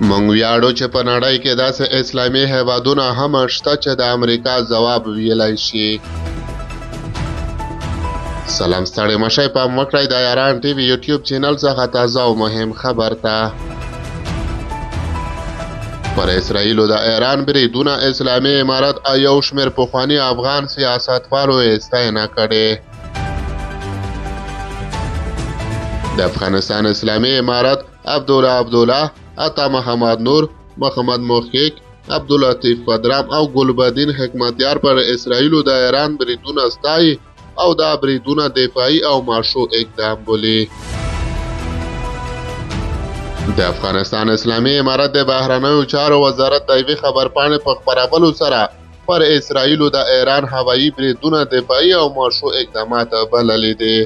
مونږ ویاړو چې په نړۍ کې داسې اسلامي هیوادونه هم شته چې د امریکا ځواب ویلی شي. سلام، ستړي مشئ، پام وکړئ د یاران ټي وي یوټیوب چینل څخه تازه او مهم خبر ته. پر اسرائیلو د ایران بریدونه، اسلامي امارت او یو شمېر پخواني افغان سیاستوالو یې ستاینه کړې. د افغانستان اسلامي امارت عبدالله عبدالله، عطا محمد نور، محمد محقق، عبداللطیف پدرام او ګلبدین حکمتیار پر اسرائیلو د ایران بریدونه ستایي او دا بریدونه دفاعي او مشروع اقدام بولي. د افغانستان اسلامي امارت د بهرنیو چارو وزارت د یوې خبرپاڼې په خپرولو سره پر اسرائیلو د ایران هوایي بریدونه دفاعي او مشروع اقدامات بللي دي.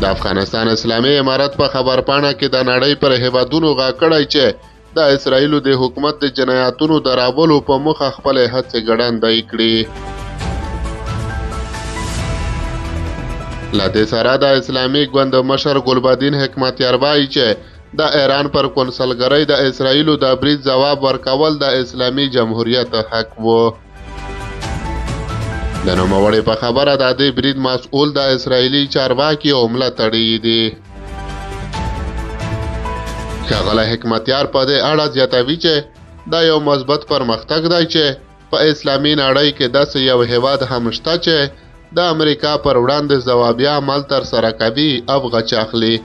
د افغانستان اسلامي امارت په خبرپاڼه کې د نړۍ پر هیوادونو غږ کړی چې د اسرائیلو د حکومت د جنایتونو درولو په موخه خپلې هڅې ګړندۍ کړي. له دې سره د اسلامي ګوند مشر ګلبدین حکمتیار وایي چې د ایران پر کونسلګرۍ د اسرائیلو د برید ځواب ورکول د اسلامي جمهوریت حق وو. د نوموړي په خبره د دې برید مسؤل د اسرائیلي چارواکي او ملاتړي دي. ښاغلی حکمتیار په دې اړه زیاتوي چې دا یو مثبت پرمختګ دی چې په اسلامي نړۍ کې داسې یو هیواد هم شته چې د امریکا پر وړاندې ځوابیه عمل ترسره کوي او غچ اخلي،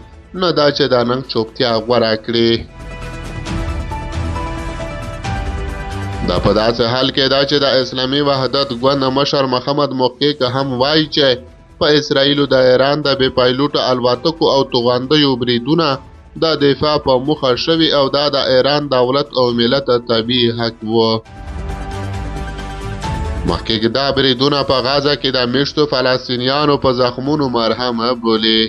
نه دا چې د ننګ چوپتیا غوره کړي. دا په داسې حال کې ده چې د اسلامي وحدت ګوند مشر محمد محقق هم وایي چې په اسرائیلو د ایران د بې پایلوټه الوتکو او توغندیو بریدونه د دفاع په موخه شوي او دا د ایران دولت او ملت طبیعي حق وو. محقق دا بریدونه په غزه کې د میشتو فلسطینیانو په زخمونو مرهم بولي.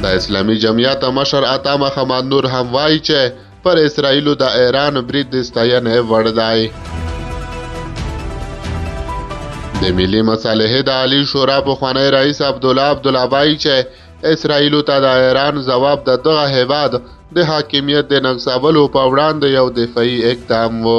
د اسلامي جمعیت مشر عطا محمد نور هم وایي چې پر اسرائیلو د ایران برید د ستاینې وړ دی. د ملي مصالحې د عالي شورا پخوانی رئیس عبدالله عبدالله وایي چې اسرائیلو ته د ایران ځواب د دغه هیواد د حاکمیت د نقضولو په وړاندې یو دفاعي اقدام و.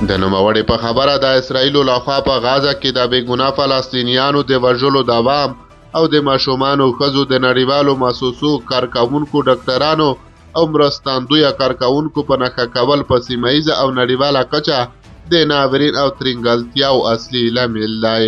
د نوموړي په خبره د اسرائیلو لخوا په غزه کې د بېګناه فلسطینیانو د وژلو دوام او د ماشومانو، ښځو، د نړیوالو مؤسسو کارکوونکو، ډاکټرانو او مرستندویه کارکوونکو په نښه کول په سیمه ییزه او نړیواله کچه د ناورین او ترینګلتیاو اصلي لامل دی.